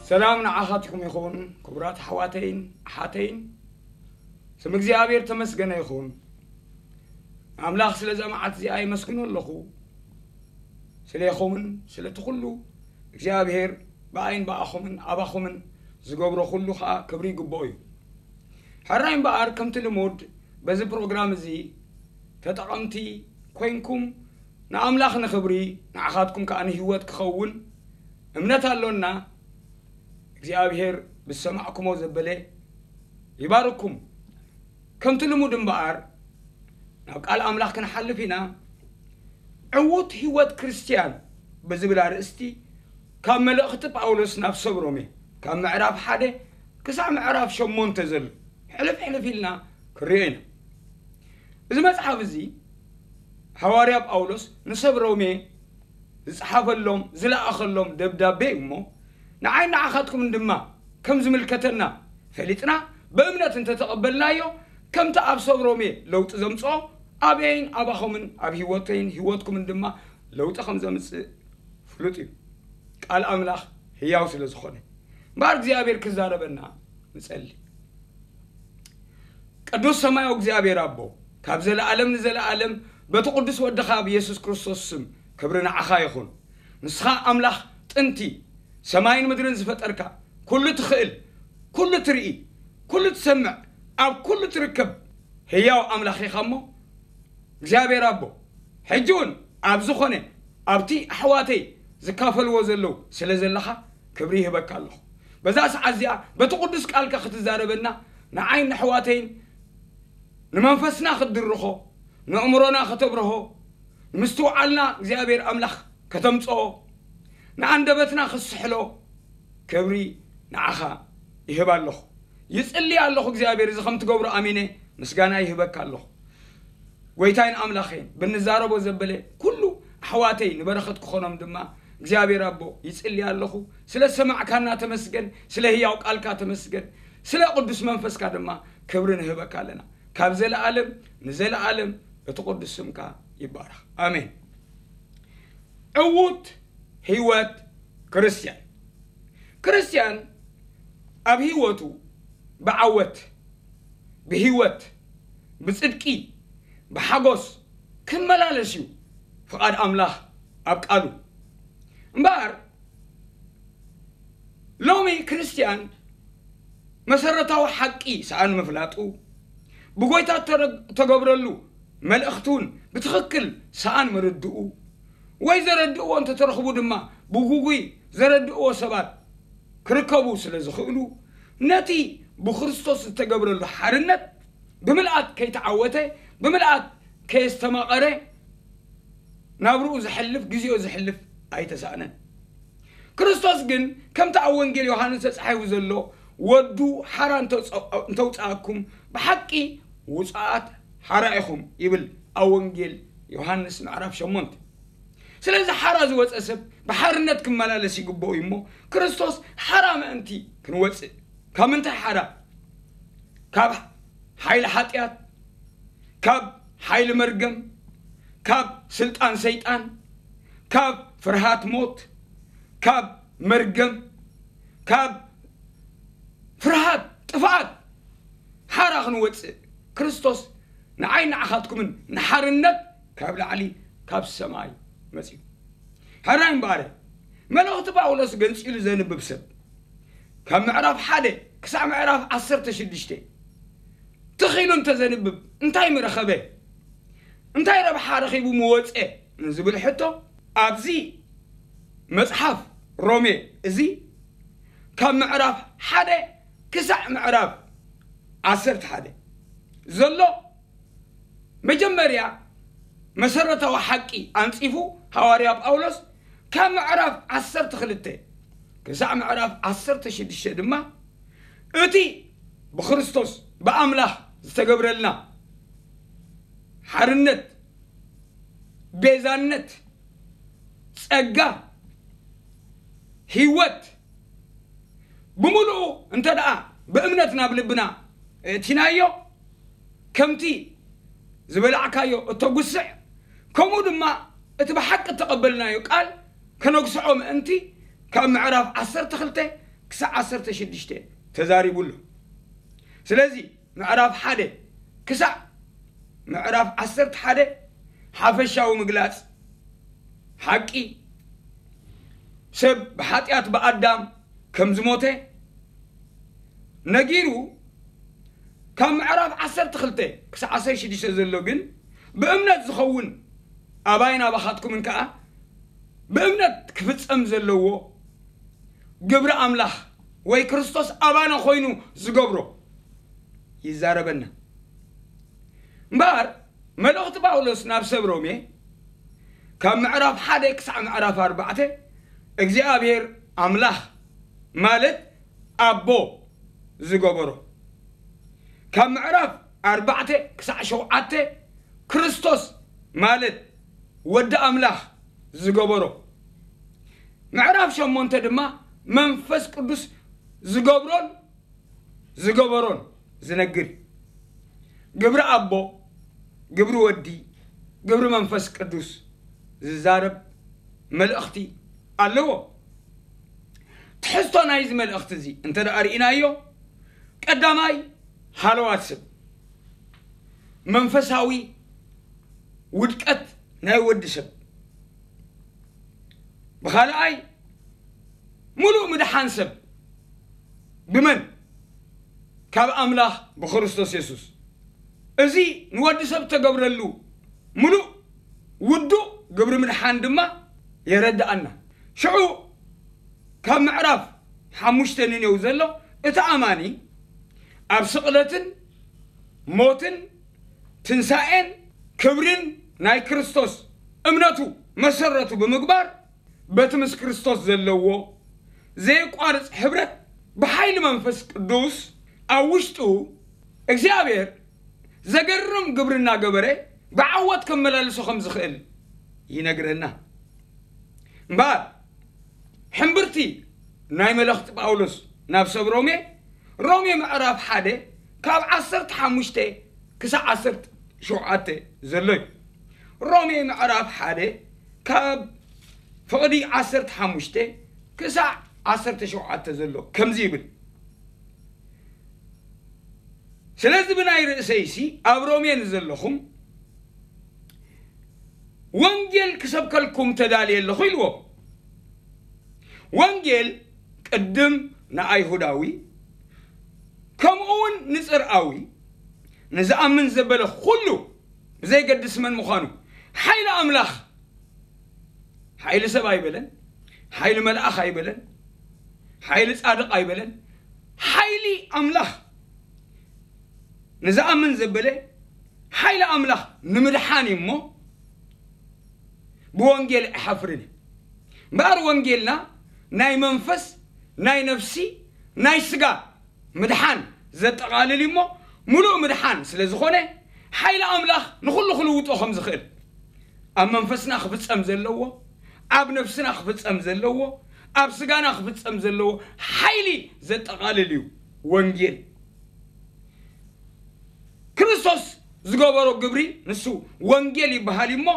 ሰላም ንዓኻትኩም ይኹን ክቡራት ኣሕዋተይን ኣሓተይን። ስም እግዚኣብሔር ተመስገነ ይኹን። ኣምላኽ ስለዛ መዓልቲ እዚኣ የመስግኖ ኣለኹ። ስሌኹምን ስለቲ ኩሉ እግዚኣብሔር ብኣይን ብኣኹምን ኣባኹምን ዝገብሮ ኩሉ ኸኣ ክብሪ ይግብኦ እዩ። ሕራይ እምበኣር ከምቲ ልሙድ በዚ ፕሮግራም እዚ ተጠቐምቲ ኮይንኩም ንኣምላኽ ንኽብሪ ንዓኻትኩም ከኣ ንህይወት ክኸውን እምነት ኣሎና። እግዚኣብሔር ብዝሰማዕኩሞ ዘበለ ይባርኩም። ከምቲ ልሙድ እምበኣር ናብ ቃል ኣምላኽ ክንሓልፍ ኢና። ዕዉት ህይወት ክርስትያን ብዝብል ኣርእስቲ ካብ መልእኽቲ ጳውሎስ ናብ ሰብ ሮሜ ካብ ምዕራፍ ሓደ ክሳዕ ምዕራፍ ሸሞንተ ዘሎ ሕልፍ ሕልፍ ኢልና ክንሪኦ ኢና። እዚ መጽሓፍ እዚ ሃዋርያ ጳውሎስ ንሰብ ሮሜ ዝጸሓፈሎም ዝለኣኸሎም ደብዳቤ እዩ እሞ ንዓይ ንዓኻትኩምን ድማ ከም ዝምልከተና ፈሊጥና ብእምነት እንተተቐበልናዮ ከምቲ ኣብ ሰብ ሮሜ ለውጢ ዘምጽኦ ኣበይን ኣባኹምን ኣብ ህይወተይን ህይወትኩምን ድማ ለውጢ ከም ዘምጽእ ፍሉጥ እዩ። ቃል ኣምላኽ ህያው ስለ ዝኾነ እምበኣር እግዚኣብሔር ክዛረበና ንጸሊ። ቅዱስ ሰማያዊ እግዚኣብሔር ኣቦ ካብ ዘለኣለም ንዘለኣለም በቲ ቅዱስ ወድኻ ብየሱስ ክርስቶስ ስም ክብሪ ንዓኻ ይኹን። ንስኻ ኣምላኽ ጥንቲ ሰማይን ምድርን ዝፈጠርካ ኩሉ ትኽእል ኩሉ ትርኢ ኩሉ ትሰምዕ ኣብ ኩሉ ትርከብ ህያው ኣምላኽ ኢኻ እሞ እግዚኣብሔር ኣቦ ሕጂ እውን ኣብ ዝኾነ ኣብቲ ኣሕዋተይ ዝካፈልዎ ዘለዉ ስለ ዘለኻ ክብሪ ይህበካ ኣለኹ። በዛ ሰዓት እዚኣ በቲ ቅዱስ ቃልካ ክትዛረበና ንዓይን ኣሕዋተይን ንመንፈስና ክትድርኾ ንእምሮና ከተብርሆ ንምስትውዓልና እግዚኣብሔር ኣምላኽ ከተምፅኦ ንኣንደበትና ክስሕሎ ክብሪ ንዓኻ ይህብ ኣለኹ። ይጽሊ ኣለኹ እግዚኣብሔር እዚ ከም ትገብሮ ኣሚነ ምስጋና ይህበካ ኣለኹ። ጎይታይን ኣምላኸይን ብንዛረቦ ዘበለ ኩሉ ኣሕዋተይ ንበረኸት ክኾኖም ድማ እግዚኣብሔር ኣቦ ይጽሊ ኣለኹ። ስለ ሰማዕካና ተመስገን፣ ስለ ህያው ቃልካ ተመስገን፣ ስለ ቅዱስ መንፈስካ ድማ ክብሪ ንህበካ ኣለና። ካብ ዘለኣለም ንዘለኣለም እቲ ቅዱስ ስምካ ይባረኽ። ኣሜን። ዕዉት ህይወት ክርስትያን። ክርስትያን ኣብ ህይወቱ ብዓወት ብህይወት ብጽድቂ ብሓጎስ ክመላለስ እዩ ፍቓድ ኣምላኽ ኣብ ቃሉ። እምበኣር ሎሚ ክርስትያን መሰረታዊ ሓቂ ሰኣን ምፍላጡ ብጎይታ ተረግ- ተገብረሉ መልእኽቲ እውን ብትኽክል ሰኣን ምርድኡ ወይ ዘረድእዎ እንተተረኽቡ ድማ ብጉጉይ ዘረድእዎ ሰባት ክርከቡ ስለ ዝኽእሉ ነቲ ብክርስቶስ ዝተገብረሉ ሓርነት ብምልኣት ከይተዓወተ ብምልኣት ከየስተማቐረ ናብርኡ ዘሕልፍ ግዜኡ ዘሕልፍ ኣይተሳእነን። ክርስቶስ ግን ከምቲ ኣብ ወንጌል ዮሃንስ ተጻሒፉ ዘሎ ወዱ ሓራ እንተውፅኣኩም ብሓቂ ውፁኣት ሓራ ኢኹም ይብል ኣብ ወንጌል ዮሃንስ ምዕራፍ ሸሞንተ። ስለዚ ሓራ ዝወፀ ሰብ ብሓርነት ክመላለስ ይግብኦ እዩ እሞ ክርስቶስ ሓራ ምእንቲ ክንወፅእ ካብ ምንታይ ሓራ? ካብ ሓይሊ ሓጢኣት፣ ካብ ሓይሊ መርገም፣ ካብ ስልጣን ሰይጣን፣ ካብ ፍርሃት ሞት፣ ካብ መርገም፣ ካብ ፍርሃት ጥፍኣት ሓራ ክንወፅእ ክርስቶስ ንዓይ ንዓኻትኩምን ንሓርነት ካብ ላዕሊ ካብ ሰማይ መፅኡ። ሕራይ እምበኣር መልእኽቲ ጳውሎስ ገንፂሉ ዘንብብ ሰብ ካብ ምዕራፍ ሓደ ክሳዕ ምዕራፍ ዓሰርተ ሽዱሽተ ትኺሉ እንተዘንብብ እንታይ ምረኸበ እንታይ ረብሓ ረኺቡ ምወፀ ንዝብል ሕቶ ኣብዚ መፅሓፍ ሮሜ እዚ ካብ ምዕራፍ ሓደ ክሳዕ ምዕራፍ ዓሰርተ ሓደ ዘሎ መጀመርያ መሰረታዊ ሓቂ ኣንፂፉ ሃዋርያ ጳውሎስ ካብ ምዕራፍ ዓሰርተ ክልተ ክሳዕ ምዕራፍ ዓሰርተ ሽዱሽተ ድማ እቲ ብክርስቶስ ብኣምላኽ ዝተገብረልና ሓርነት ቤዛነት ጸጋ ህይወት ብምሉኡ እንተ ደኣ ብእምነት ናብ ልብና እእቲናዮ ከምቲ ዝበላዕካዮ እተጉስዕ ከምኡ ድማ እቲ ብሓቂ እተቐበልናዮ ቃል ከነጉስዖ ምእንቲ ካብ ምዕራፍ ዓሰርተ ክልተ ክሳዕ ዓሰርተ ሽዱሽተ ተዛሪቡ ኣሎ። ስለዚ ምዕራፍ ሓደ ክሳዕ ምዕራፍ ዓሰርተ ሓደ ሓፈሻዊ ምግላጽ ሓቂ፣ ሰብ ብሓጢኣት ብኣዳም ከም ዝሞተ ነጊሩ፣ ካብ ምዕራፍ ዓሰርተ ክልተ ክሳዕ ዓሰርተ ሽዱሽተ ዘሎ ግን ብእምነት ዝኸውን ኣባይን ኣባኻትኩምን ከኣ ብእምነት ክፍጸም ዘለዎ ግብሪ ኣምላኽ ወይ ክርስቶስ ኣባና ኮይኑ ዝገብሮ ይዛረበና። እምበኣር መልእኽቲ ጳውሎስ ናብ ሰብ ሮሜ ካብ ምዕራፍ ሓደ ክሳዕ ምዕራፍ ኣርባዕተ እግዚኣብሔር ኣምላኽ ማለት ኣቦ ዝገበሮ፣ ካብ ምዕራፍ ኣርባዕተ ክሳዕ ሸውዓተ ክርስቶስ ማለት ወዲ ኣምላኽ ዝገበሮ፣ ምዕራፍ ሸሞንተ ድማ መንፈስ ቅዱስ ዝገብሮን ዝገበሮን ዝነግር፣ ግብሪ ኣቦ፣ ግብሪ ወዲ፣ ግብሪ መንፈስ ቅዱስ ዝዛረብ መልእኽቲ ኣለዎ። ትሕዝቶ ናይዚ መልእኽቲ እዚ እንተ ደኣ ርኢናዮ፣ ቀዳማይ፣ ሃለዋት ሰብ፣ መንፈሳዊ ውድቀት ናይ ወዲ ሰብ፣ ብኻልኣይ፣ ምሉእ ምድሓን ሰብ ብመን? ካብ ኣምላኽ ብክርስቶስ የሱስ። እዚ ንወዲ ሰብ ተገብረሉ ምሉእ ውዱእ ግብሪ ምድሓን ድማ የረድኣና። ሽዑ ካብ ምዕራፍ ሓሙሽተ ንኔው ዘሎ እቲ ኣማኒ ኣብ ስቕለትን ሞትን ትንሳኤን ክብርን ናይ ክርስቶስ እምነቱ መሰረቱ ብምግባር በቲ ምስ ክርስቶስ ዘለዎ ዘየቋርጽ ሕብረት ብሓይሊ መንፈስ ቅዱስ ኣብ ውሽጡ እግዚኣብሔር ዘገርም ግብሪ እናገበረ ብዓወት ከመላልሶ ከም ዝኽእል ይነግረና። እምበኣር ሕምብርቲ ናይ መልእኽቲ ጳውሎስ ናብ ሰብ ሮሜ፣ ሮሜ ምዕራፍ ሓደ ካብ ዓሰርተ ሓሙሽተ ክሳዕ ዓሰርተ ሸውዓተ ዘሎ እዩ። ሮሜ ምዕራፍ ሓደ ካብ ፍቕዲ ዓሰርተ ሓሙሽተ ክሳዕ ዓሰርተ ሸውዓተ ዘሎ ከምዚ ይብል። ስለዚ ብናይ ርእሰይሲ ኣብ ሮሜ ንዘለኹም ወንጌል ክሰብከልኩም ተዳልየ ኣለኹ ኢልዎ። ወንጌል ቅድም ንኣይሁዳዊ ከምኡ እውን ንጽርኣዊ ንዝኣምን ዘበለ ኩሉ ብዘይገድስ መን ምዃኑ ሓይሊ ኣምላኽ ሓይሊ ሰብ ኣይበለን፣ ሓይሊ መልኣኽ ኣይበለን፣ ሓይሊ ጻድቕ ኣይበለን። ሓይሊ ኣምላኽ ንዝኣምን ዘበለ ሓይሊ ኣምላኽ ንምድሓን እዩ እሞ ብወንጌል ኣይሓፍርን እየ። እምበኣር ወንጌልና ናይ መንፈስ፣ ናይ ነፍሲ፣ ናይ ስጋ ምድሓን ዘጠቓልል እዩ እሞ ምሉእ ምድሓን ስለ ዝኾነ ሓይሊ ኣምላኽ ንኹሉ ክልውጦ ከም ዝኽእል ኣብ መንፈስና ክፍጸም ዘለዎ፣ ኣብ ነፍስና ክፍጸም ዘለዎ፣ ኣብ ስጋና ክፍጸም ዘለዎ ሓይሊ ዘጠቓልል እዩ ወንጌል። ክርስቶስ ዝገበሮ ግብሪ ንሱ ወንጌል ይበሃል እዩ እሞ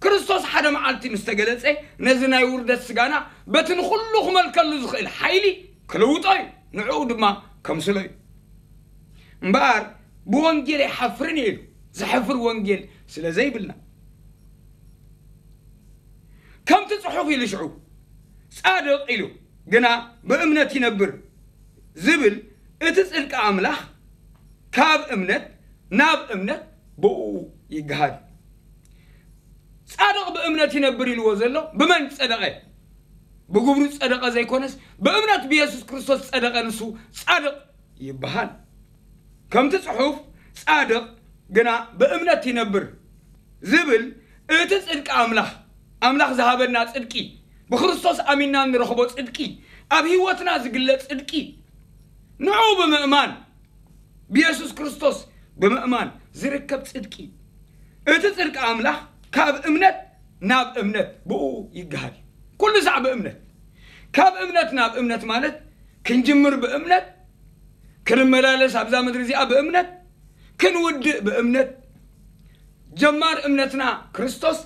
ክርስቶስ ሓደ መዓልቲ ምስ ተገለጸ ነዚ ናይ ውርደት ስጋና በቲ ንኹሉ ክመልከሉ ዝኽእል ሓይሊ ክልውጦ እዩ፣ ንዕኡ ድማ ከምስሎ እዩ። እምበኣር ብወንጌል ኣይሓፍርን እየ ኢሉ ዘሕፍር ወንጌል ስለ ዘይብልና ከምቲ ጽሑፍ ኢሉ ሽዑ ጻድቕ ኢሉ ግና ብእምነት ይነብር ዝብል እቲ ጽድቂ ኣምላኽ ካብ እምነት ናብ እምነት ብእኡ ይገሃድ። ጻድቕ ብእምነት ይነብር ኢልዎ ዘሎ ብመን ጸደቐ? ብግብሩ ጸደቐ ዘይኮነስ ብእምነት ብየሱስ ክርስቶስ ጸደቐ፣ ንሱ ጻድቕ ይበሃል። ከምቲ ጽሑፍ ጻድቕ ግና ብእምነት ይነብር ዝብል እቲ ጽድቂ ኣምላኽ፣ ኣምላኽ ዝሃበና ጽድቂ፣ ብክርስቶስ ኣሚንና እንረኽቦ ጽድቂ፣ ኣብ ህይወትና ዝግለጽ ጽድቂ፣ ንዑ ብምእማን ብየሱስ ክርስቶስ ብምእማን ዝርከብ ጽድቂ፣ እቲ ጽድቂ ኣምላኽ ካብ እምነት ናብ እምነት ብኡ ይገሃል። ኩሉ ሳዕ ብእምነት፣ ካብ እምነት ናብ እምነት ማለት ክንጅምር ብእምነት፣ ክንመላለስ ኣብዛ ምድሪ እዚኣ ብእምነት፣ ክንውድእ ብእምነት፣ ጀማር እምነትና ክርስቶስ፣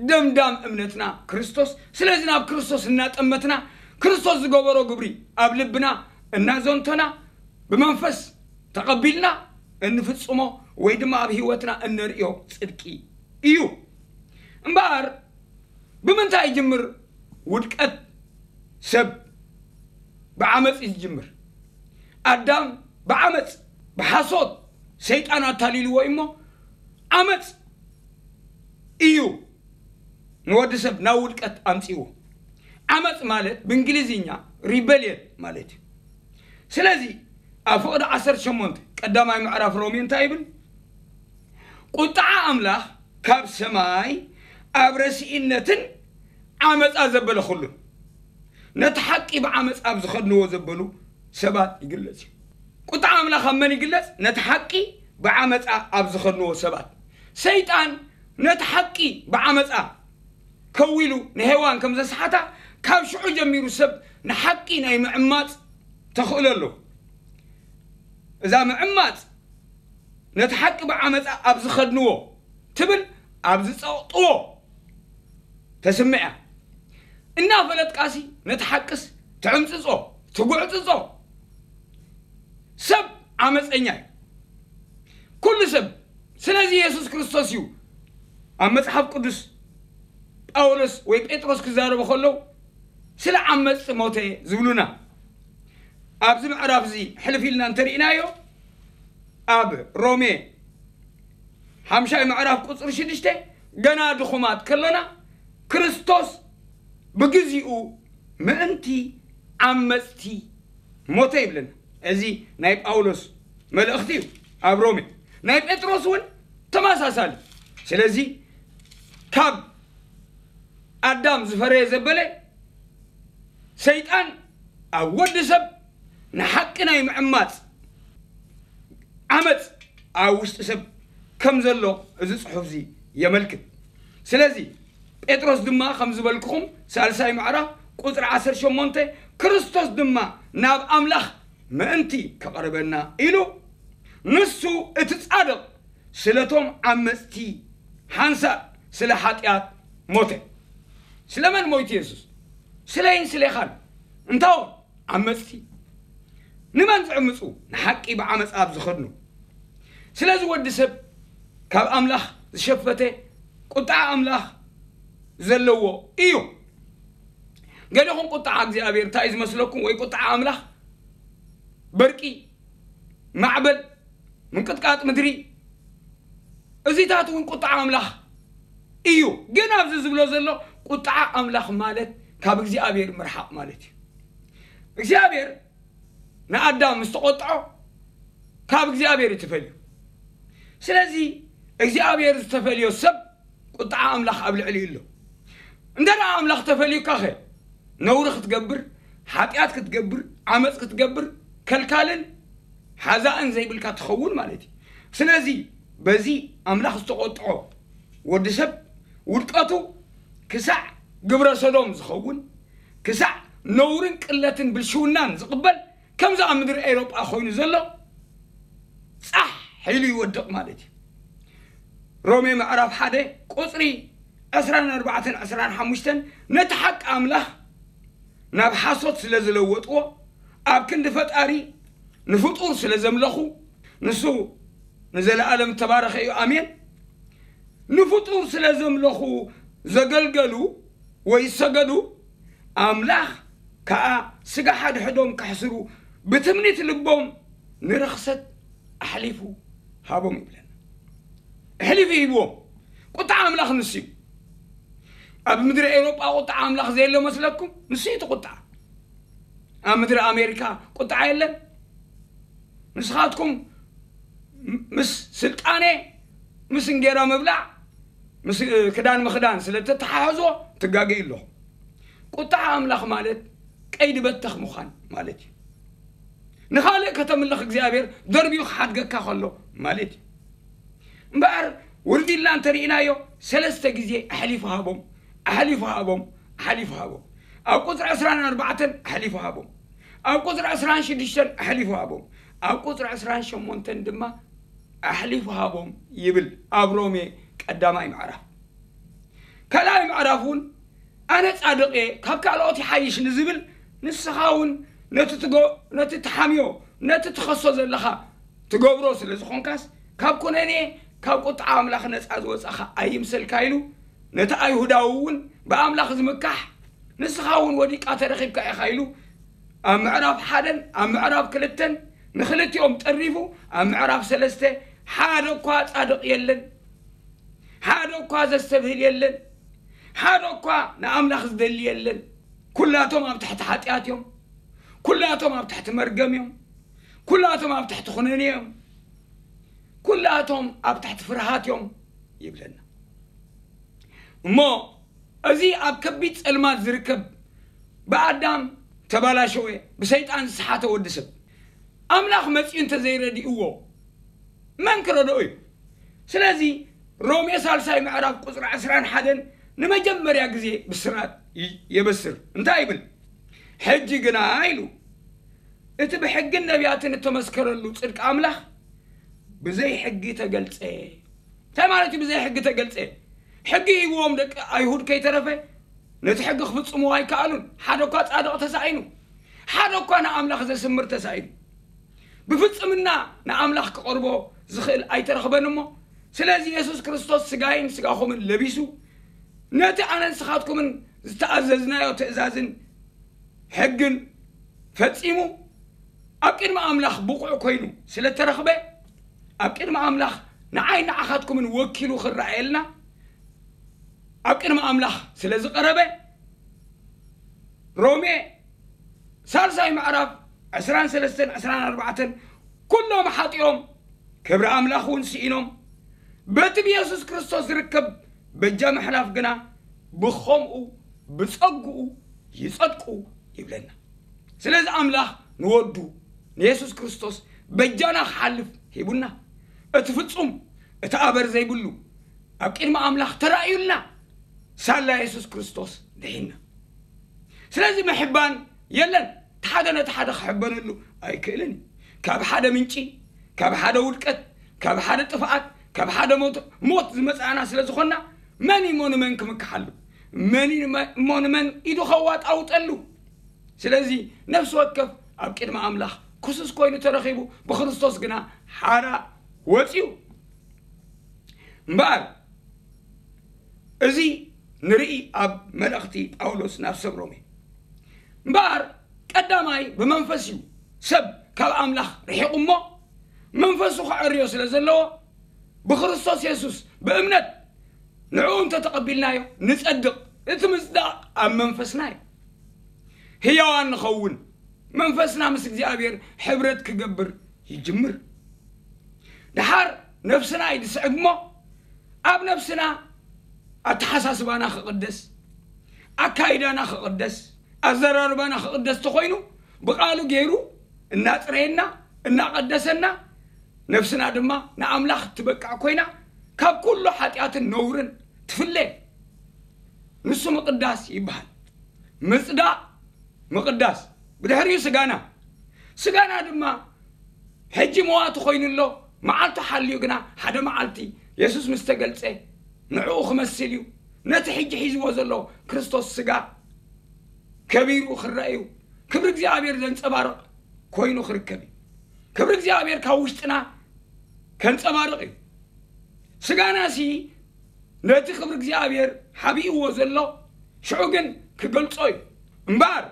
ደምዳም እምነትና ክርስቶስ። ስለዚ ናብ ክርስቶስ እናጠመትና ክርስቶስ ዝገበሮ ግብሪ ኣብ ልብና እናዘንተና ብመንፈስ ተቐቢልና እንፍጽሞ ወይ ድማ ኣብ ህይወትና እነርእዮ ጽድቂ እዩ። እምበኣር ብምንታይ ይጅምር ውድቀት ሰብ? ብዓመፅ እዩ ዝጅምር። ኣዳም ብዓመፅ፣ ብሓሶት ሰይጣን ኣታሊልዎ እዩ እሞ ዓመፅ እዩ ንወዲ ሰብ ናብ ውድቀት ኣምፅዎ። ዓመፅ ማለት ብእንግሊዝኛ ሪበልየን ማለት እዩ። ስለዚ ኣብ ፍቕዲ ዓሰርተ ሸሞንተ ቀዳማይ ምዕራፍ ሮሜ እንታይ ይብል? ቁጣዓ ኣምላኽ ካብ ሰማይ ኣብ ረሲእነትን ዓመፃ ዘበለ ኩሉን ነቲ ሓቂ ብዓመፃ ኣብ ዝኸድንዎ ዘበሉ ሰባት ይግለፅ እዩ። ቁጣዓ ኣምላኽ ኣብ መን ይግለፅ? ነቲ ሓቂ ብዓመፃ ኣብ ዝኸድንዎ ሰባት። ሰይጣን ነቲ ሓቂ ብዓመፃ ከዊሉ ንሄዋን ከም ዘስሓታ፣ ካብ ሽዑ ጀሚሩ ሰብ ንሓቂ ናይ ምዕማፅ ተኽእሎ ኣለዎ። እዛ ምዕማፅ ነቲ ሓቂ ብዓመፃ ኣብ ዝኸድንዎ ትብል፣ ኣብ ዝፀቕጥዎ ተስምዕ እያ። እናፈለጥካሲ ነቲ ሓቅስ ትዕምፅፆ፣ ትጉዕፅፆ። ሰብ ዓመፀኛ እዩ። ኩሉ ሰብ። ስለዚ የሱስ ክርስቶስ እዩ ኣብ መጽሓፍ ቅዱስ ጳውሎስ ወይ ጴጥሮስ ክዛረቡ ከለዉ ስለ ዓመጽቲ ሞተ ዝብሉና። ኣብዚ ምዕራፍ እዚ ሕልፍ ኢልና እንተርኢናዮ፣ ኣብ ሮሜ ሓምሻይ ምዕራፍ ቁጽሪ ሽዱሽተ፣ ገና ድኹማት ከለና ክርስቶስ ብግዚኡ ምእንቲ ዓመጽቲ ሞተ ይብለና። እዚ ናይ ጳውሎስ መልእኽቲ እዩ ኣብ ሮሜ። ናይ ጴጥሮስ እውን ተመሳሳሊ። ስለዚ ካብ ኣዳም ዝፈረየ ዘበለ ሰይጣን ኣብ ወዲ ሰብ ንሓቂ ናይ ምዕማጽ ዓመጽ ኣብ ውሽጢ ሰብ ከም ዘሎ እዚ ጽሑፍ እዚ የመልክት። ስለዚ ጴጥሮስ ድማ ከም ዝበልክኹም ሳልሳይ ምዕራፍ ቁጽሪ ዓሰርተ ሸሞንተ፣ ክርስቶስ ድማ ናብ ኣምላኽ ምእንቲ ከቕርበና ኢሉ ንሱ እቲ ጻድቕ ስለቶም ዓመጽቲ ሓንሳእ ስለ ሓጢኣት ሞተ። ስለመን ሞይቱ የሱስ? ስለይን ስሌኻን። እንታዎም ዓመጽቲ። ንመን ዝዕምጹ? ንሓቂ ብዓመጻ ኣብ ዝኸድኑ። ስለዚ ወዲ ሰብ ካብ ኣምላኽ ዝሸፈተ ቁጣዓ ኣምላኽ ዘለዎ እዩ። ገለኹም ቁጣዓ እግዚኣብሔር እንታይ እዩ ዝመስለኩም? ወይ ቁጣዓ ኣምላኽ በርቂ፣ ማዕበል፣ ምንቅጥቃጥ ምድሪ፣ እዚታት እውን ቁጣዓ ኣምላኽ እዩ። ግን ኣብዚ ዝብሎ ዘሎ ቁጣዓ ኣምላኽ ማለት ካብ እግዚኣብሔር ምርሓቕ ማለት እዩ። እግዚኣብሔር ንኣዳም ምስ ተቖጥዖ ካብ እግዚኣብሔር እዩ ተፈልዩ። ስለዚ እግዚኣብሔር ዝተፈልዮ ሰብ ቁጣዓ ኣምላኽ ኣብ ልዕሊኡ ኣሎ። እንተ ደኣ ኣምላኽ ተፈልዩካ ኸ ነውሪ ክትገብር፣ ሓጢኣት ክትገብር፣ ዓመፅ ክትገብር ከልካልን ሓዛእን ዘይብልካ ትኸውን ማለት እዩ። ስለዚ በዚ ኣምላኽ ዝተቖጥዖ ወዲ ሰብ ውድቀቱ ክሳዕ ግብረ ሰዶም ዝኸውን፣ ክሳዕ ነውርን ቅለትን ብልሽውናን ዝቕበል፣ ከምዚ ኣብ ምድሪ ኤውሮጳ ኮይኑ ዘሎ ጻሕ ኢሉ ይወድቕ ማለት እዩ። ሮሜ ምዕራፍ ሓደ ቁጽሪ ዕስራን ኣርባዕተን ዕስራን ሓሙሽተን ነቲ ሓቂ ኣምላኽ ናብ ሓሶት ስለ ዝለወጥዎ፣ ኣብ ክንዲ ፈጣሪ ንፍጡር ስለ ዘምለኹ፣ ንሱ ንዘለኣለም እተባረኸ እዩ። ኣሜን። ንፍጡር ስለ ዘምለኹ ዘገልገሉ ወይ ዝሰገዱ፣ ኣምላኽ ከኣ ስጋ ሓድሕዶም ከሕስሩ ብትምኒት ልቦም ንርኽሰት ኣሕሊፉ ሃቦም ይብለና። ኣሕሊፉ ሂብዎም። ቁጥዓ ኣምላኽ ንሱ እዩ። ኣብ ምድሪ ኤውሮጳ ቁጥዓ ኣምላኽ ዘየሎ መስለኩም? ንሱ እዩ እቲ ቁጥዓ። ኣብ ምድሪ ኣሜሪካ ቁጥዓ የለን። ንስኻትኩም ምስ ስልጣነ፣ ምስ እንጌራ ምብላዕ፣ ምስ ክዳን ምኽዳን ስለ እተተሓሕዝዎ ትጋገዩ ኣለኹም። ቁጥዓ ኣምላኽ ማለት ቀይዲ በተኽ ምዃን ማለት እዩ። ንኻልእ ከተምልኽ እግዚኣብሔር ደርቢዩ ክሓድገካ ከሎ ማለት እዩ። እምበኣር ውርድ ኢልና እንተርኢናዮ ሰለስተ ግዜ ኣሕሊፉ ሃቦም፣ ኣሕሊፉ ሃቦም፣ ኣሕሊፉ ሃቦም። ኣብ ቁፅሪ ዕስራን ኣርባዕተን ኣሕሊፉ ሃቦም። ኣብ ቁፅሪ ዕስራን ሽዱሽተን ኣሕሊፉ ሃቦም። ኣብ ቁፅሪ ዕስራን ሸሞንተን ድማ ኣሕሊፉ ሃቦም ይብል ኣብ ሮሜ ቀዳማይ ምዕራፍ። ካልኣይ ምዕራፍ እውን ኣነ ጻድቕ እየ፣ ካብ ካልኦት ይሓይሽ ንዝብል ንስኻ እውን ነቲ ትጎ-፣ ነቲ ትሓምዮ፣ ነቲ ትኸሶ ዘለኻ ትገብሮ ስለ ዝኾንካስ፣ ካብ ኩነኔ፣ ካብ ቁጥዓ ኣምላኽ ነጻ ዝወጻኻ ኣይምሰልካ ኢሉ፣ ነቲ ኣይሁዳዊ እውን ብኣምላኽ ዝምካሕ፣ ንስኻ እውን ወዲቃ ተረኺብካ ኢኻ ኢሉ፣ ኣብ ምዕራፍ ሓደን ኣብ ምዕራፍ ክልተን ንኽልቲኦም ጠሪፉ፣ ኣብ ምዕራፍ ሰለስተ ሓደ እኳ ጻድቕ የለን፣ ሓደ እኳ ዘስተብህል የለን፣ ሓደ እኳ ንኣምላኽ ዝደሊ የለን። ኩላቶም ኣብ ትሕቲ ሓጢኣት እዮም። ኩላቶም ኣብ ትሕቲ መርገም እዮም። ኩላቶም ኣብ ትሕቲ ኩነኔ እዮም። ኩላቶም ኣብ ትሕቲ ፍርሃት እዮም ይብለና። እሞ እዚ ኣብ ከቢድ ጸልማት ዝርከብ፣ ብኣዳም ተባላሸወ፣ ብሰይጣን ዝሰሓተ ወዲ ሰብ፣ ኣምላኽ መጺኡ እንተዘይረድእዎ፣ መን ክረድኦ እዩ? ስለዚ ሮሜ ሳልሳይ ምዕራፍ ቁጽሪ ዕስራን ሓደን ንመጀመርያ ግዜ ብስራት ይ-፣ የበስር። እንታይ ይብል? ሕጂ ግና ኢሉ፣ እቲ ብሕግን ነቢያትን እተመስከረሉ ጽድቂ ኣምላኽ ብዘይ ሕጊ ተገልጸ። እንታይ ማለት እዩ ብዘይ ሕጊ ተገልጸ? ሕጊ ሂብዎም ደቂ ኣይሁድ ከይተረፈ ነቲ ሕጊ ክፍጽምዎ ኣይከኣሉን። ሓደ እኳ ጻድቕ ተሳኢኑ፣ ሓደ እኳ ንኣምላኽ ዘስምር ተሳኢኑ። ብፍጽምና ንኣምላኽ ክቐርቦ ዝኽእል ኣይተረኽበን እሞ፣ ስለዚ የሱስ ክርስቶስ ስጋይን ስጋኹምን ለቢሱ፣ ነቲ ኣነን ስኻትኩምን ዝተኣዘዝናዮ ትእዛዝን ሕግን ፈጺሙ ኣብ ቅድሚ ኣምላኽ ብቑዕ ኮይኑ ስለ እተረኽበ፣ ኣብ ቅድሚ ኣምላኽ ንዓይ ንዓኻትኩምን ወኪሉ ክረኣየልና፣ ኣብ ቅድሚ ኣምላኽ ስለ ዝቐረበ፣ ሮሜ ሳልሳይ ምዕራፍ ዕስራን ሰለስተን ዕስራን ኣርባዕተን፣ ኩሎም ሓጢኦም፣ ክብሪ ኣምላኽ እውን ስኢኖም፣ በቲ ብየሱስ ክርስቶስ ዝርከብ በጃ ምሕላፍ ግና ብኸምኡ ብጸግኡ ይጸድቁ ይብለና። ስለዚ ኣምላኽ ንወዱ ንየሱስ ክርስቶስ በጃና ክሓልፍ ሂቡና። እቲ ፍጹም፣ እቲ ኣበር ዘይብሉ፣ ኣብ ቅድሚ ኣምላኽ ተራእዩልና፣ ሳላ የሱስ ክርስቶስ ድሒንና። ስለዚ ምሕባን የለን። እቲ ሓደ ነቲ ሓደ ክሕበነሉ ኣይክእልን እዩ። ካብ ሓደ ምንጪ፣ ካብ ሓደ ውድቀት፣ ካብ ሓደ ጥፍኣት፣ ካብ ሓደ ሞት፣ ሞት ዝመጻእና ስለ ዝኾንና፣ መን እዩ እሞ ንመን ክምክሓሉ? መን እዩ ንመ-፣ እሞ ንመን ኢዱ ከዋጣውጠሉ? ስለዚ ነፍሲ ወከፍ ኣብ ቅድሚ ኣምላኽ ክሱስ ኮይኑ ተረኺቡ፣ ብክርስቶስ ግና ሓራ ወጺኡ። እምበኣር እዚ ንርኢ ኣብ መልእኽቲ ጳውሎስ ናብ ሰብ ሮሜ። እምበኣር ቀዳማይ ብመንፈስ እዩ ሰብ ካብ ኣምላኽ ርሒቑ እሞ፣ መንፈሱ ክዐርዮ ስለ ዘለዎ፣ ብክርስቶስ የሱስ ብእምነት ንዕኡ እንተተቐቢልናዮ ንጸድቕ። እቲ ምጽዳቕ ኣብ መንፈስና እዩ። ህያዋን ንኸውን፣ መንፈስና ምስ እግዚኣብሔር ሕብረት ክገብር ይጅምር። ደሓር ነፍስና እዩ ዝስዕብ እሞ፣ ኣብ ነፍስና ኣተሓሳስባና ክቕደስ፣ ኣካይዳና ክቕደስ፣ ኣዘራርባና ክቕደስ ተኾይኑ፣ ብቓሉ ገይሩ እናጽረየና፣ እናቐደሰና፣ ነፍስና ድማ ንኣምላኽ ትበቅዕ ኮይና፣ ካብ ኩሉ ሓጢኣትን ነውርን ትፍለ። ንሱ ምቕዳስ ይበሃል። ምጽዳቕ፣ ምቕዳስ። ብድሕሪኡ ስጋና። ስጋና ድማ ሕጂ መዋቲ ኮይኑ ኣሎ። መዓልቱ ሓልዩ ግና ሓደ መዓልቲ የሱስ ምስ ተገልጸ ንዕኡ ክመስል እዩ። ነቲ ሕጂ ሒዝዎ ዘሎ ክርስቶስ ስጋ ከቢሩ ክረአ እዩ። ክብሪ እግዚኣብሔር ዘንጸባርቕ ኮይኑ ክርከብ እዩ። ክብሪ እግዚኣብሔር ካብ ውሽጥና ከንጸባርቕ እዩ። ስጋናሲ ነቲ ክብሪ እግዚኣብሔር ሓቢእዎ ዘሎ ሽዑ ግን ክገልጾ እዩ። እምበኣር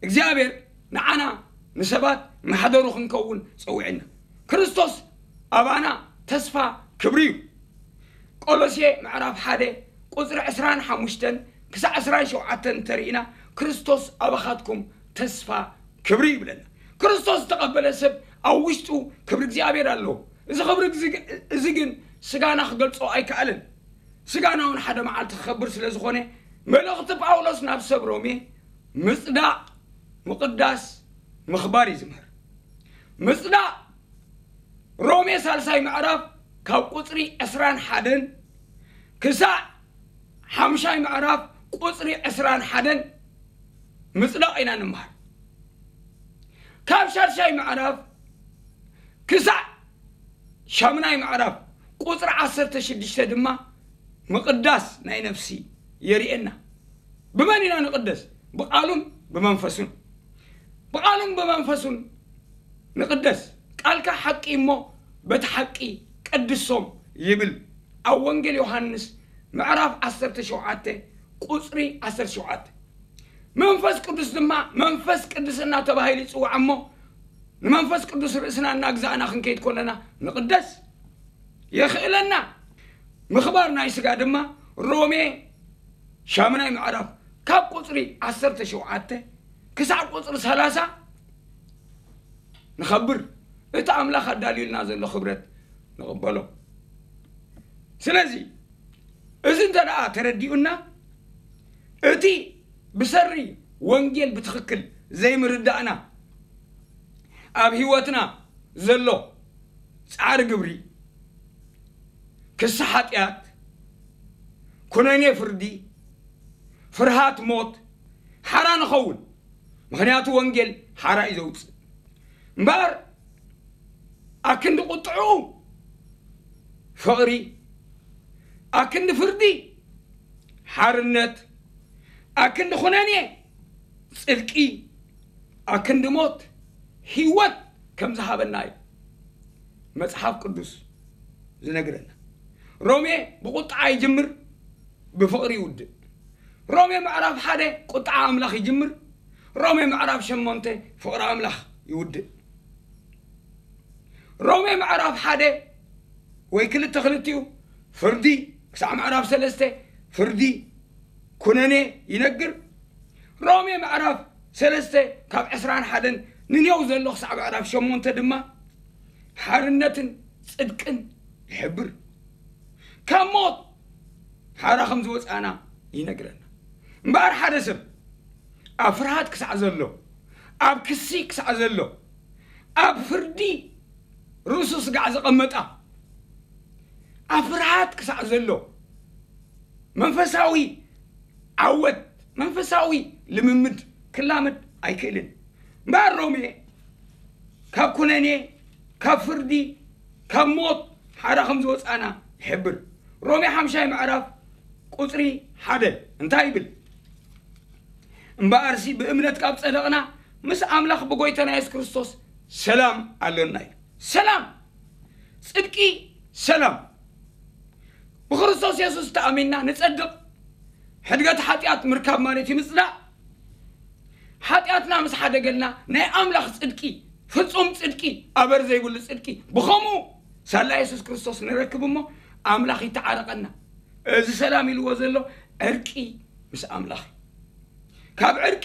እግዚኣብሔር ንዓና ንሰባት ማሕደሩ ክንከውን ጸዊዕና። ክርስቶስ ኣባና ተስፋ ክብሪ እዩ። ቆሎሴ ምዕራፍ ሓደ ቁጽሪ ዕስራን ሓሙሽተን ክሳዕ ዕስራን ሸውዓተን እንተርኢና፣ ክርስቶስ ኣባኻትኩም ተስፋ ክብሪ ይብለና። ክርስቶስ ዝተቐበለ ሰብ ኣብ ውሽጡ ክብሪ እግዚኣብሔር ኣለዎ። እዚ ክብሪ እዚ ግን፣ እዚ ግን ስጋና ክገልጾ ኣይከኣለን። ስጋና እውን ሓደ መዓልቲ ክኸብር ስለ ዝኾነ፣ መልእኽቲ ጳውሎስ ናብ ሰብ ሮሜ ምጽዳቕ፣ ምቕዳስ፣ ምኽባር እዩ ዝምህር። ምጽዳቕ ሮሜ ሳልሳይ ምዕራፍ ካብ ቁጽሪ ዕስራን ሓደን ክሳዕ ሓምሻይ ምዕራፍ ቁጽሪ ዕስራን ሓደን ምጽዳቕ ኢና ንምሃር። ካብ ሻድሻይ ምዕራፍ ክሳዕ ሻምናይ ምዕራፍ ቁጽሪ ዓሰርተ ሽዱሽተ ድማ ምቕዳስ ናይ ነፍሲ የርእየና። ብመን ኢና ንቕደስ? ብቓሉን ብመንፈሱን። ብቓሉን ብመንፈሱን ንቕደስ፣ ቃልካ ሓቂ እሞ በቲ ሓቂ ቀድሶም ይብል ኣብ ወንጌል ዮሃንስ ምዕራፍ ዓሰርተ ሸውዓተ ቁጽሪ ዓሰርተ ሸውዓተ። መንፈስ ቅዱስ ድማ መንፈስ ቅድስና ተባሂሉ ይጽዋዕ እሞ ንመንፈስ ቅዱስ ርእስና እናግዛእና ክንከይድ ከለና ንቕደስ የኽእለና። ምኽባር ናይ ስጋ ድማ ሮሜ ሻምናይ ምዕራፍ ካብ ቁጽሪ ዓሰርተ ሸውዓተ ክሳዕ ቁጽሪ ሰላሳ ንኸብር እቲ ኣምላኽ ኣዳልዩልና ዘሎ ክብረት ንቕበሎ። ስለዚ እዚ እንተ ደኣ ተረዲኡና እቲ ብሰሪ ወንጌል ብትኽክል ዘይምርዳእና ኣብ ህይወትና ዘሎ ጻዕሪ ግብሪ፣ ክሲ ሓጢኣት፣ ኩነኔ ፍርዲ፣ ፍርሃት ሞት ሓራ ንኸውን። ምኽንያቱ ወንጌል ሓራ እዩ ዘውፅእ። እምበኣር ኣክንዲ ቁጥዑ ፍቕሪ፣ ኣክንዲ ፍርዲ ሓርነት፣ ኣክንዲ ኩነኔ ጽድቂ፣ ኣክንዲ ሞት ህይወት ከም ዝሃበና እዩ መጽሓፍ ቅዱስ ዝነግረና። ሮሜ ብቁጥዓ ይጅምር፣ ብፍቕሪ ይውድእ። ሮሜ ምዕራፍ ሓደ ቁጥዓ ኣምላኽ ይጅምር፣ ሮሜ ምዕራፍ ሸሞንተ ፍቕሪ ኣምላኽ ይውድእ። ሮሜ ምዕራፍ ሓደ ወይ ክልተ ክልቲኡ ፍርዲ ክሳዕ ምዕራፍ ሰለስተ ፍርዲ ኩነኔ ይነግር። ሮሜ ምዕራፍ ሰለስተ ካብ ዕስራን ሓደን ንኔው ዘሎ ክሳዕ ምዕራፍ ሸሞንተ ድማ ሓርነትን ጽድቅን ይሕብር። ካብ ሞት ሓራ ከም ዝወጻና ይነግረና። እምበኣር ሓደ ሰብ ኣብ ፍርሃት ክሳዕ ዘሎ፣ ኣብ ክሲ ክሳዕ ዘሎ፣ ኣብ ፍርዲ ርእሱ ስጋዕ ዘቐመጣ፣ ኣብ ፍርሃት ክሳዕ ዘሎ መንፈሳዊ ዓወት፣ መንፈሳዊ ልምምድ ክላመድ ኣይክእልን። እምበኣር ሮሜ ካብ ኩነኔ፣ ካብ ፍርዲ፣ ካብ ሞት ሓራ ከም ዝወጻና ይሕብር። ሮሜ ሓምሻይ ምዕራፍ ቁጽሪ ሓደ እንታይ ይብል? እምበኣርሲ ብእምነት ካብ ጸደቕና ምስ ኣምላኽ ብጎይታና የሱስ ክርስቶስ ሰላም ኣሎና እዩ። ሰላም፣ ጽድቂ፣ ሰላም። ብክርስቶስ የሱስ ተኣሚንና ንጸድቕ። ሕድገት ሓጢኣት ምርካብ ማለት እዩ ምጽዳቕ። ሓጢኣትና ምስ ሓደገልና ናይ ኣምላኽ ጽድቂ፣ ፍጹም ጽድቂ፣ ኣበር ዘይብሉ ጽድቂ፣ ብኸምኡ ሳላ የሱስ ክርስቶስ ንረክብ እሞ ኣምላኽ ይተዓረቐና። እዚ ሰላም ኢልዎ ዘሎ ዕርቂ ምስ ኣምላኽ እዩ። ካብ ዕርቂ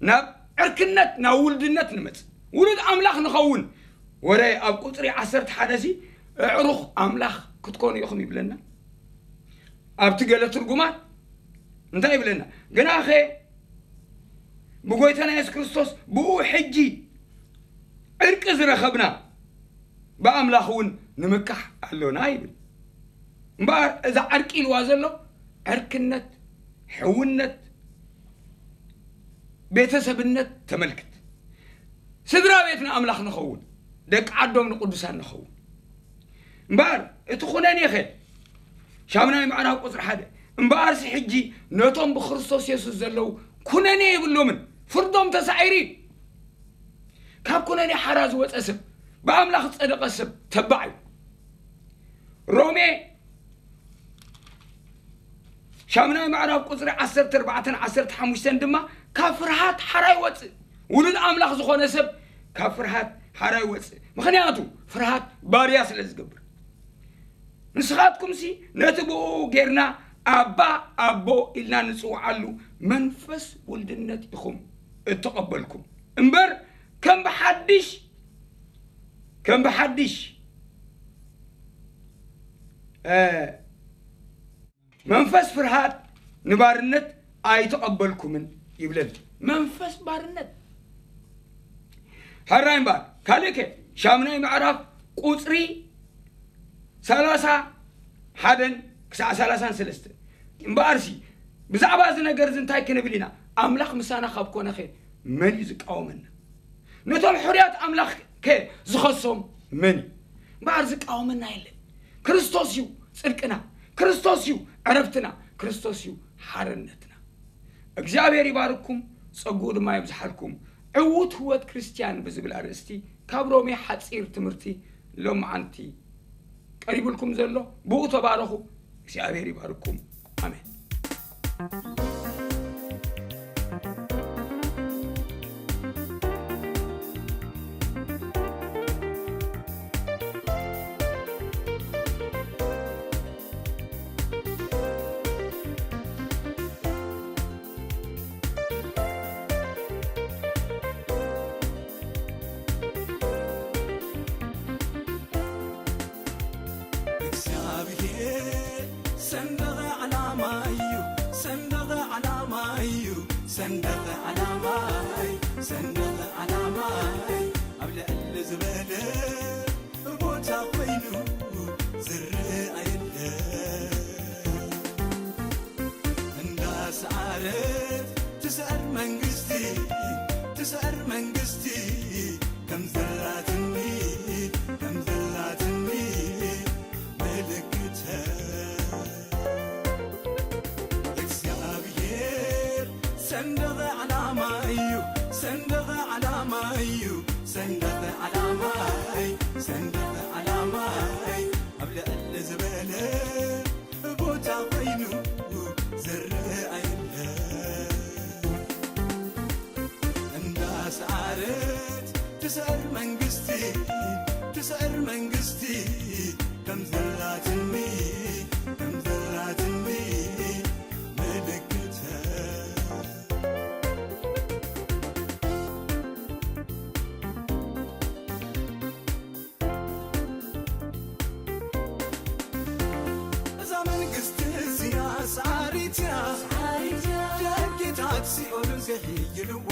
ናብ ዕርክነት፣ ናብ ውልድነት ንመጽእ። ውሉድ ኣምላኽ ንኸውን። ወረ ኣብ ቁጽሪ ዓሰርተ ሓደ ሲ ኣዕሩኽ ኣምላኽ ክትኮኑ ኢኹም ይብለና። ኣብቲ ገለ ትርጉማት እንታይ ይብለና? ግናኸ ብጎይታና የሱስ ክርስቶስ ብኡ ሕጂ ዕርቂ ዝረኸብና ብኣምላኽ እውን ንምካሕ ኣሎና ይብል። እምበኣር እዛ ዕርቂ ኢልዋ ዘሎ ዕርክነት፣ ሕውነት፣ ቤተሰብነት ተመልክት። ስድራ ቤት ንኣምላኽ ንኸውን፣ ደቂ ዓዶም ንቅዱሳን ንኸውን። እምበኣር እቲ ኩነኔኸ ሻምናይ ምዕራፍ ቁጽሪ ሓደ፣ እምበኣርሲ ሕጂ ነቶም ብክርስቶስ የሱስ ዘለዉ ኩነኔ የብሎምን፣ ፍርዶም ተሳዒሩ እዩ። ካብ ኩነኔ ሓራ ዝወጸ ሰብ፣ ብኣምላኽ ዝጸደቐ ሰብ ተባዕ እዩ። ሮሜ ሻምናይ ምዕራፍ ቁጽሪ ዓሰርተ ኣርባዕተን ዓሰርተ ሓሙሽተን ድማ ካብ ፍርሃት ሓራ ይወጽእ። ውሉድ ኣምላኽ ዝኾነ ሰብ ካብ ፍርሃት ሓራ ይወጽእ። ምኽንያቱ ፍርሃት ባርያ ስለ ዝገብር። ንስኻትኩምሲ ነቲ ብኡ ጌርና ኣባ ኣቦ ኢልና ንጽውዓሉ መንፈስ ውልድነት ኢኹም እተቐበልኩም እምበር ከም ብሓድሽ ከም ብሓድሽ እ፣ መንፈስ ፍርሃት ንባርነት ኣይተቐበልኩምን ይብለና። መንፈስ ባርነት ሕራይ እምበኣር ካልእከ ሻምናይ ምዕራፍ ቁጽሪ ሰላሳ ሓደን ክሳዕ ሰላሳን ሰለስተን እምበኣርሲ ብዛዕባ እዚ ነገር እዚ እንታይ ክንብል ኢና? ኣምላኽ ምሳና ካብ ኮነኸ መን እዩ ዝቃወመና? ነቶም ሕሩያት ኣምላኽ ከ ዝኸሶም መን እዩ? እምበኣር ዝቃወመና የለን። ክርስቶስ እዩ ጽድቅና፣ ክርስቶስ እዩ ዕረፍትና፣ ክርስቶስ እዩ ሓርነትና። እግዚኣብሔር ይባርኩም፣ ጸግኡ ድማ ይብዝሓልኩም። ዕዉት ህይወት ክርስትያን ብዝብል ኣርእስቲ ካብ ሮሜ ሓጺር ትምህርቲ ሎምዓንቲ ቀሪቡልኩም ዘሎ፣ ብኡ ተባረኹ። እግዚኣብሔር ይባርኩም። ኣሜን። እግዚኣብሔር ሰንደቕ ዓላማ እዩ፣ ሰንደቕ ዓላማ እዩ፣ ሰንደቕ ዓላማይ፣ ሰንደቕ ዓላማይ ኣብ ልዕሊ ዝበለ ቦታ ኮይኑ ዝረኣየለ እንዳሰዓረት ትስዕር መንግስቲ፣ ትስዕር መንግስቲ ከም ዘላትኒ፣ ከም ዘላትኒ ምልክተ እግዚኣብሔር ሰንደቕ ዓላማ እዩ፣ ሰንደቕ ዓላማ እዩ፣ ሰንደቕ ዓላማይ፣ ሰንደቕ ዓላማይ ኣብ ልዕሊ ዝበለ ቦታ ኮይኑ ዝረኣየለ እንዳሰዓረት ትስዕር መንግስቲ፣ ትስዕር መንግስቲ ከም ዘላትኒ፣ ከም ዘላትኒ ምልክተ እዛ መንግስቲ እዚኣ ሰዓሪት እያ፣ ደቂታት ሲኦል ዘሕይልዋ